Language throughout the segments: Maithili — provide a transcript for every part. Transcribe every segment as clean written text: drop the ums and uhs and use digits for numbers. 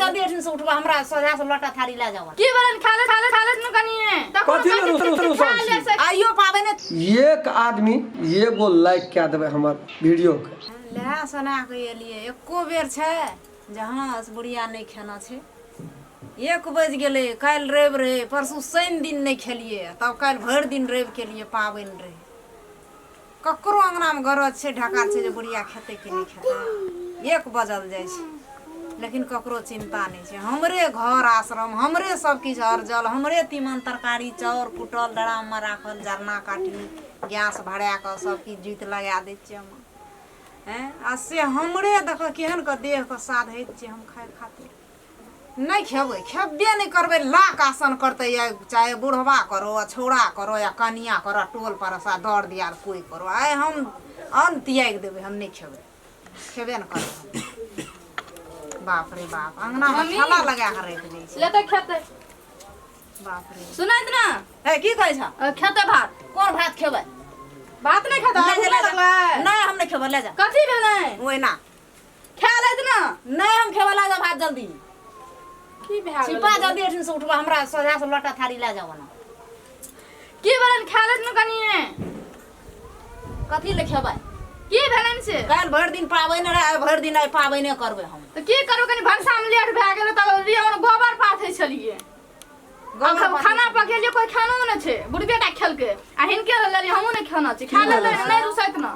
जल्दी एठिन से उठबा हमरा सोझा से लोटा थारी ला जाओ। की भेलन? खा ले, खा ले, खा ले न कनिए। कथी ले रुसल रुसल खा ले छी? से। आइयो पाबनि। एक आदमी एगो लाइक कए देबै हमर वीडियो के। लहा सोना के एलियै एको बेर छै जे हँ से बुढ़िया नहि खेना छै। 1 बजि गेलै, काल्हि रवि रहै, परसू शनि दिन नहि खेलियै, तब काल्हि भरि दिन रवि केलियै, पाबनि रहै। ककरो अङ्गनामे गरज छै, ढकार छै जे बुढ़िया खेतै कि नहि खेतै। 1 बजल जाइ छै लेकिन ककरो चिन्ता नहि छै। हमरे घर आश्रम, हमरे सब किछु अरजल, हमरे तीमन तरकारी चाउर कुटल ड्राममे राखल, जरना काटी गैस भरा कऽ सब किछु जुति लगा दै छियै हम। हैं आ से हमरे देखऽ केहन कऽ देहके साधैत छियै हम। खाय खातिर नहि खेबै, खेबे नहि करबै। लाख आसन करतै या चाहे बुढ़वा करो आ छौड़ा करो या कनिया करो, टोल पड़ोसा दर दियाद कोइ करो, आइ हम अन्न त्यागि देबै, हम नहि खेबै, खेबे नहि करबै हम। बाप रे बाप, अङ्गनामे मम्मी। ठेला लगा कऽ राखि दै छै। लेतै खेतै। बाप रे। सुनैत ना? हे, की कहै छ? खेतै भात। कोन भात खेबै? भात नहि खेतै? ले जा, भूख ले जा। लगलै? नहि, हम नहि खेबै, ले जा। कथी भेलै? ओहिना। खा लैत ना। नहि, हम खेबै, ला जा भात जल्दी। की भए गेलै? छिपा जल्दी एठिन से उठबा हमरा सोझा से लोटा थारी ला जाओ ना। की भेलन? खा लैत ना कनिए। कथी ले खेबै? की भेलन से? काल्हि भरि दिन पाबनि रहै, आइ भरि दिन आइ पाबनि करबै हम। तऽ की करू, कनि भनसामे लेट भए गेलै तऽ रियौन गोबर पाथै छलियै। गोबर पाथै। खाना पकेलियै, कोइ खानो नहि छै, बुढ़बे टा खेलकै आ हिनके लेलियै, हमहूँ नहि खाना छै। खा लेलै, नहि रुसैत ना।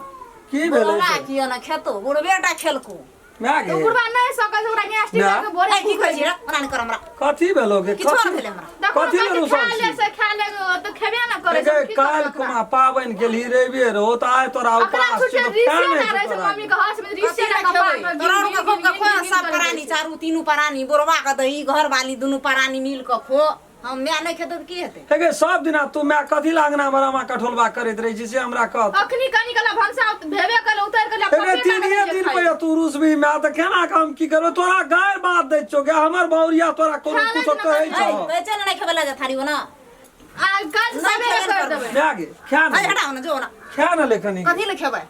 की भेलै बुढ़बा से? किया ने खेतो, बुढ़बे टा खेलको। माय तऽ गे। बुढ़बा नहि सकल छै, ओकरा गैस्ट्रिक ना। भए गेलै, भोरे ए, की कहै छी रे? ओना नहि कर हमरा। कथी भेलो गे? किछो कथी नहि भेलै हमरा। देखो कथी ले कहै छै, रुसल खा ले छी? से खा ले तऽ खेबे ने करै छै। गे, की करबै काल्हि ओकरा? कुमा पाबनि केलही, रविए रहो तऽ आइ तोरा ओकरा उपास छुट्टे छौ तऽ ऋषि खाए ना नहि रहै छौ छै तोरा। मम्मी के हाथ में कथी ऋषि ले ना खेबै? कपार पर तोरा गिन आरके गिन खूब के गिन खो गिन सब करै प्राणी छै। चारू तीनू प्राणी बुढ़वा के दही घरवाली दुनू प्राणी मिल कऽ खो। हम माय नहि खेतै तऽ की हेतै? हे गे, सब दिना तू माय कथी ला अंगना मे रमा कठोलबा करैत रहै छी से हमरा कह। अखनी कनी कला भनसा भेबे कल उतर गेल। हे गे, तीनिये दिन पे तू रुसबी माय तऽ केना के हम की करबै? तोरा गारि बात दै छौ गे हमर भौरिया, तोरा कोनो खा ले कुछो ना कहै कनी। छौ? कहै छै ने नहि खेबै, लऽ जा थारी ओना। आ काल्हि नहि सबेरे खेबे कर करबै। देबै। माय गे, खा अरे ने। हटा ना, जो ना। खा ने ले कनी। कथी ले खेबै?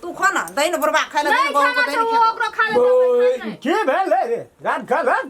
तू खो ना, दही ने बुढ़वा खाय ले, दही नहीं ने बहू खाना के दही छै ने ओ खेतौ। ओकरो खा लेतै, ओ, की भेलै रे रात खलन?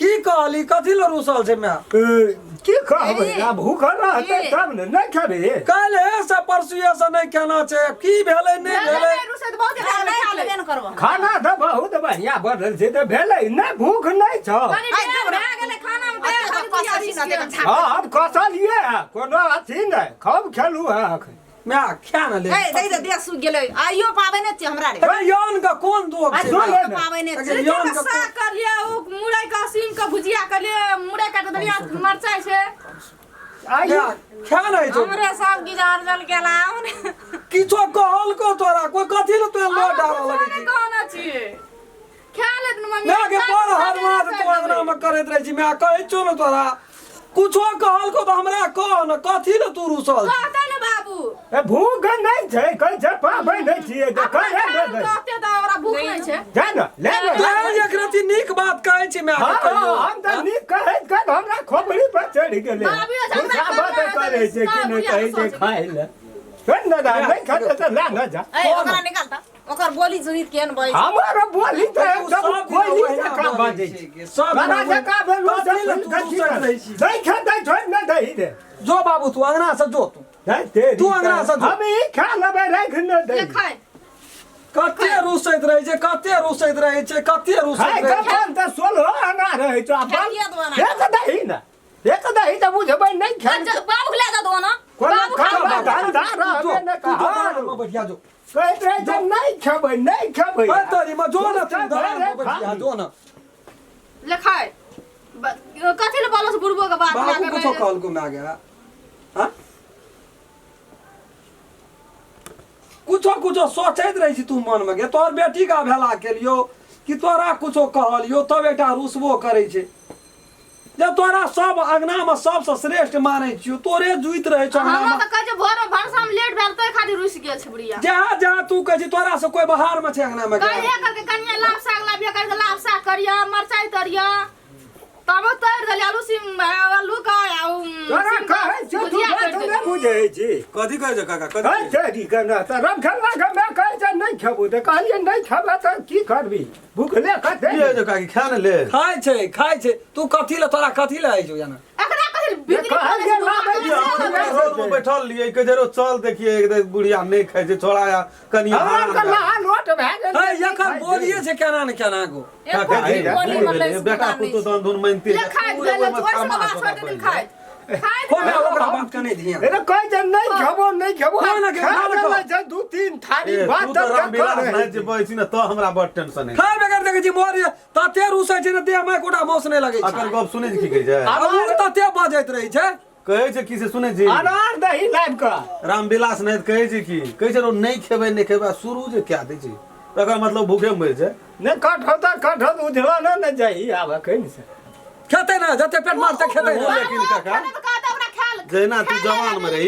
की कहली, कथी ले रुसल छै माय? ए, की कहबै? ए, आब भूखल रहतै ए। तब ने नहि खेबै। काल्हि से परसुए से नहि खेना छै, की भेलै नहि भेलै भेलै? नहि रुसैत बहुत नहि खा ले। खेबे ने करबो हम। खाना तऽ बहुत बढ़िया बनल छै तऽ भेलै नहि, भूख नहि छौ? कनि आइ देर जब भए गेलै खाना मे अते खाली तऽ कसै छी ने, अते तऽ हँ, हम कसलियै हँ, कोनो अथी नहि, खूब खेलू हँ अखन। माय, खा ने ले। ए, दही दे, देह सूखि गेलै। आइयो पाबनि छियै हमरा रे। हे गे, यौन के कोन दोख आ छै सुन माय? ले ने। पाबनि अगे छियै। यौन के साग कर लिये, ओ मुरई के सीम के भुजिया कर लिये, मुरई काट देलियै, मरचाई छै। आइयो माय, खा ने छौ। हमरे सब गिजार जल गेला। किछो कहल को तोरा कोई? कथी ले तोरा लोड डालऽ लगै नहि छी? कहने छियै, खा लेत ने मम्मी। माय के, बड़ हरमाद तू अंगना मे करैत रहै छी। माय, कहै छौ ने, तोरा कुछो कहल को तऽ हमरा कह ने, कथी ले तू रुसल छी? कहते ने बाबू। ए, भूख नहि छै, कहै छै पाबै नहि छियै तऽ अपना कहै खाना नहि। कहते तऽ ओकरा भूख नहि छै। जा ने, ले ने। तैं एक रति नीक बात कहै छी माय हँ के कहियो। हम तऽ नीक कहैत कहैत हमरा खोपड़ी पर चढ़ि गेलै। बाबू, झगड़ा बात करना है करै छै कि नहि कहै छै खाय लए। सुन ने दा, नहि खेतै तऽ ले ने जा। ए, ओकरा निकाल तऽ ओकर बोली सुनित केहन बजै छै। हमर बोली तऽ ओ एकदम सब दिना कोयली ओहिना जकाँ बजै बाजै छै छै। गे, सब बड़ा दिना जकाँ भेल। कथी लए तू रुसैत रहै छी? नहि खेतै छोड़ि ने दही रे। जो बाबू, तू अंगना से जो तू। नहीं तेरी तू अंगना से जो। हम ई खा लेबै, राखि ने ले दही। खाय। कते रुसैत रहै छै, कते रुसैत रहै छै, कते खाय रुसैत रहै के छै। मन तऽ सोलहो आना रहै छौ आ बल खेतिए दो आना। एक दही ने, एक दही तऽ बुझबै नहि खेल। बाबू के ले जा दो ना। कोनो बाबू खा खाना बाबू। धंधा जो रहबे ने तू जो कहार। दलान में बैठिया जो। कहैत रहै छै नहि खेबै, नहि खेबै। ए तोरी में जो ने, तू खेबै दलान रे, में बैठिया खाली। जो ने। ले खाय। कथी ले बोलो से बुढ़बो के बात बाबू लए के कुछो रहै? कहल को माय गे? हाँ, कुछो कुछो सोचैत रहै छी तू मन में गे। तोहर बेटी का भेला केलियो कि तोरा कुछो कहलियो तब एकटा रुसबो करै छै। जब तोरा सब अंगना में सबसे श्रेष्ठ मानै छियो, तोरे जुइत रहै छौ अंगना हमरा में। तऽ कहै छै भोर मे भनसा मे लेट भेल तै खातिर रुसि गेल छै बुढ़िया। जहाँ जहाँ तू कहै छी, तोरा से कोई बाहर में छै अंगना में गे? कहिए करके कनिया लाभ साग लाबिया, करके लाभ साग करिया, मरचाई तरिया, तब तोड़ देली आलू सिम आलू का आ उ तोरा कहै छौ तू बात नहि बुझै छी। कथी कहै छै काका? कथी कहै छै के ना तऽ रमखेलवा के माय कहै छै नहि खेबो तऽ कहलियै नहि खेबै तऽ की करबी भूखले कते की होइ छै काकी खा ने ले खाइ छै खाइ छै तू कथी ले तोरा कथी ले होइ छौ जाना एकरा कथी बिक्री कहलियै लाबै छी। रोड में बैठल लिए कहै छै रो चल देखिए एक देख बुढ़िया नहीं खाइ छै छोड़ा या कनी हमरा आरके लहा लोट भए गेल है एकर बोलिए छै केना ने केना गो एको दिन बोली में लइस बेटा गुदा नहि पुतोह तहन धुन मानिते ले खाइत भेल ओइ से बात छोड़ देथिन खाइत खाइत हो मैं ओकरा बात के नहीं ध्यान अरे कहै छै नहि खेबो नहि खेबो ना, ना, खा ना, ना, लेलै छै दू तीन थारी ए, भात तू तऽ तऽ रामविलास करै नहि जे बजै छी ने तऽ हमरा बड़ टेंशन है खाय बगैर देखै छी मोर तते रुसै छै ने देह में एकोटा मौस नहि लगै छै अकर गप सुनै छी की कहै छै आ उ तते बजैत रहै छै कहै छै की से सुनै छी अनार दही लाबि कऽ रामविलास नहि तऽ कहै छै की कहै छै रो नहि खेबै नहि खेबै आ शुरू जे कए दै छै तकर मतलब भूखे मरि छै नहि कटहल तऽ कटहल उझला ने ने जाही आब एखन से खेतै ना जते पेट मारते खेतै ना लेकिन काका जहिना तू जवान में रही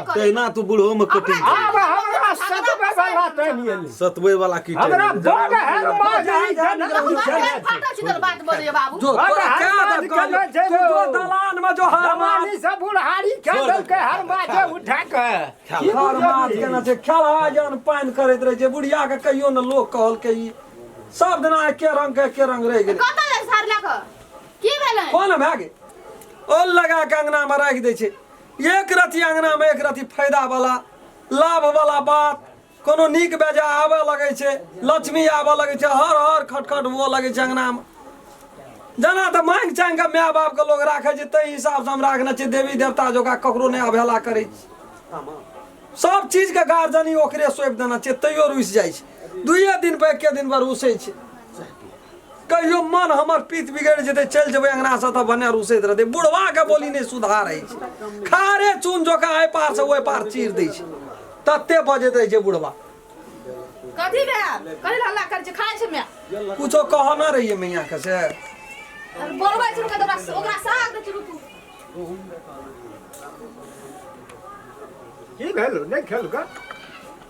तहिना तू बूढ़ो में कटिंग आब हमरा सतबै वाला टाइम एलै सतबै वाला की हमरा बड़ हर माज ई छै ने फाटल बात बोलिए बाबू जो बड़ तोरा हर क्या माज आदत कहलियौ? केने छै तू जो रौ। दलान में जो हर माज जवानी से बुढ़ारी के देलकै हर माजे उठा के की हर माज बुझलिही? केना छै खेला जन पानि करैत रहै छै बुढ़िया के कहियो ने लोक कहलकै ई सब दिना एके रंग के एके रंग रहि गेलै कतऽ जाइ सार लए कऽ की भेलै कोन भए गेल ओल लगा के अंगना में राखि दै छै एक रति अंगना में एक रति फायदा वाला लाभ वाला बात कोनो नीक बेजा आबऽ लगै छै लक्ष्मी आबऽ लगै छै हर हर खटखट हुअ लगै छै अंगना में जेना तऽ मांगि चांगि कऽ माय बाप के लोग राखै छै ताहि हिसाबसँ हम राखने छियै देवी देवता जोका ककरो नहि अवहेला करै छी सब चीज के गार्जनी ओकरे सौंपि देने छियै तैयो रुसि जाइ छै दुइए दिन पर एके दिन पर रुसै छै कहियो मन हमर पीत बिगड़ि जेतै चलि जेबै अंगनासँ तऽ भने रुसैत रहतै बुढ़वाके बोली नहि सुधारै छै खारे चून जोका एहि पारसँ ओहि पार चीर दै छै तते बजैत रहै छै बुढ़वा कथी भेल कथी हल्ला करै छै खाइ छै माय कुछो कह न रहियै मैया के से बोलबै छै रुकै तऽ ओकरा साग दै छै रुकू की भेल नहि खेल का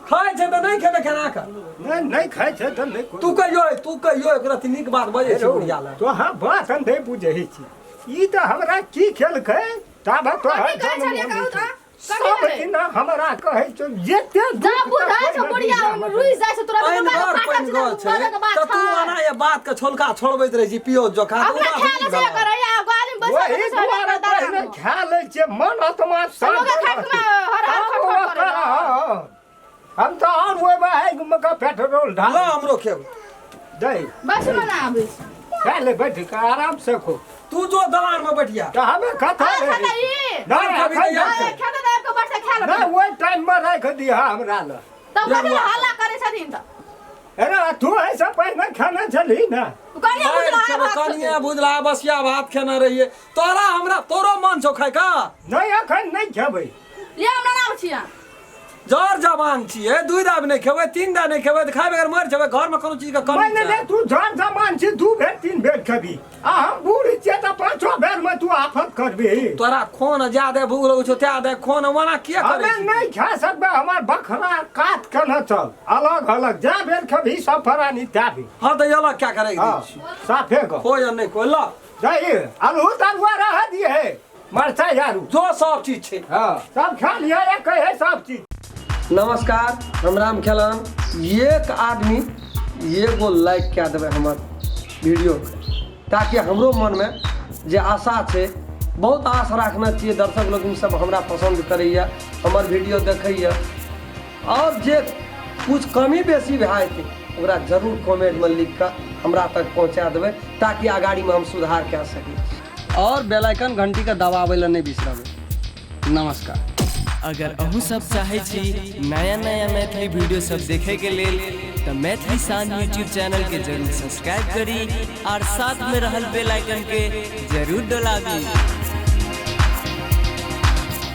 खाइ छै तऽ नहि खेबै केना कऽ नहि नहि खाइ छै तऽ नहि तू कहियो तू कहियो एकरा नीक बात बजै छै बुढ़िया लए तो हाँ बात हम नहि बुझै छी ई तऽ हमरा की खेलकै ताबत तो कथी कहै छलियै कहू तऽ सब दिना हमरा कहै छौ जेते जा बुझाइ छौ बुढ़िया रुइस जाइ छौ तोरा पानिगर पानिगर छै तऽ तू ओना ये बात के छोलका छोड़बैत रहै छी पियो जोखा अपना खाय ले छै करे आ गाली में बैसल वही दुआरे पहिने खा लै छियै मन आत्मा शांत हर हर खट खट करे हम तऽ और ओहिमे आगि मे कऽ पेट्रोल ढाल ल हमरो खेब दै बस ना आबै खा ले बैठ के आराम से खो तू जो दलान में बैठिया तऽ हमे कथा अरे ई नहि कभी एखन तऽ नहि खेते दाब के बैठ खा ले नहि ओहि टाइम मे राखि दिह हमरा लए तब कथी हल्ला करे छथिन तऽ अरे तू ऐसा पहिने खाना छलही ने कनिया बुझला भात कनिया बुझला बसिया भात खेने रहिए तोरा हमरा तोरो मन छौ खाय का नहि एखन नहि खेबै ये हमरा नाम छिया जर जवान छियै दुई दाब नहि खेबै तीन दा नहि खेबै तऽ खाय बगैर मरि जेबै घरमे कोनो चीजके कमी मानि ले छै तू जर जवान छी दू बेर तीन बेर खेबी आ हम बूढ़ छियै तऽ पाँचो बेर मे तू आफत करबी तोरा खून ज्यादे भूख लगै छौ त्यादे खून ओना किया करै हमे छी? नहि खा सकबै हमर बखरा कात केने चल अलग अलग जा बेर खेबही सब फरानी ता भी हँ तऽ अलग क्या करै हाँ साफे गो कोइ या नहि कोइ ल जाइए आलू तरुआ रह दिए मरचाइ आरू जो सब चीज छै हाँ सब खा लिया या कहे सब चीज। नमस्कार, हम राम खेलन। एक आदमी एगो लाइक कए देबै हमर वीडियो के, ताकि हमरो मनमे जे आशा छै, बहुत आश राखने छियै दर्शक लोकनि सब हमरा पसन्द करैए, हमर वीडियो देखैए, और जे कुछ कमी बेसी भए जेतै ओकरा जरूर कमेंटमे लिख कऽ हमरा तक पहुँचा देबै, ताकि अगाड़ीमे हम सुधार कए सकी। और बेल आइकन घंटी के दबाबै लए नहि बिसरबै। नमस्कार। अगर अहूँ सब चाहै छी नया नया मैथिली वीडियो सब देखे के लेल तऽ मैथिली शान यूट्यूब चैनल के जरूर सब्सक्राइब करी और साथ में रहल बेल आइकन के जरूर दबाबी।